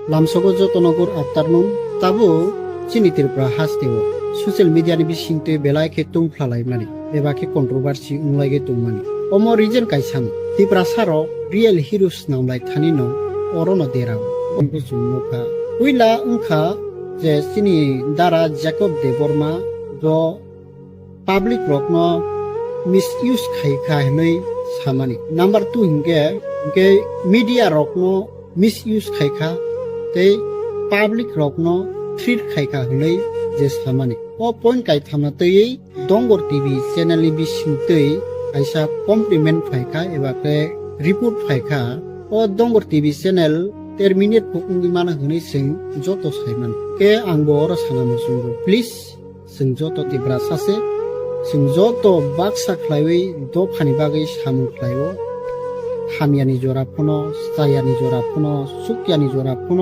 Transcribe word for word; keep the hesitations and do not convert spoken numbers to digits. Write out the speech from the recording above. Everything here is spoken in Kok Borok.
Lamsogo jotono good afternoon. Tabuk chini Tripura hasteo social media ni bisingtwi belai khe tungphla laimani, bebak khe controversy wnglaigwi tongmani. Omo reason kaisano, Tiprasa rok real hero swnamlai thanino orono derao. Omo chwng nukha. Puila wngkha je chini dara Jacob Debbarma bo public rokno misuse khaikha hinwi samani. Number two hinkhe, hinkhe media rokno misuse khaikha tei public rokno treat khaikha hinwi je samani. O point kaithamna twiwi Dongor T V channel ni bisingtwi kaisa compliment phaikha eba khe report phaikha. O Dongor T V channel terminate wngwi mano hinwi chwng joto saimano. Khe ang bo oro sana muchungo, please, chwng joto Tiprasa se, chwng joto baksa khlaiwi dophani bagwi samung khlaio. Hamyani jora phano, chayani jora phano, sukyani jora phano.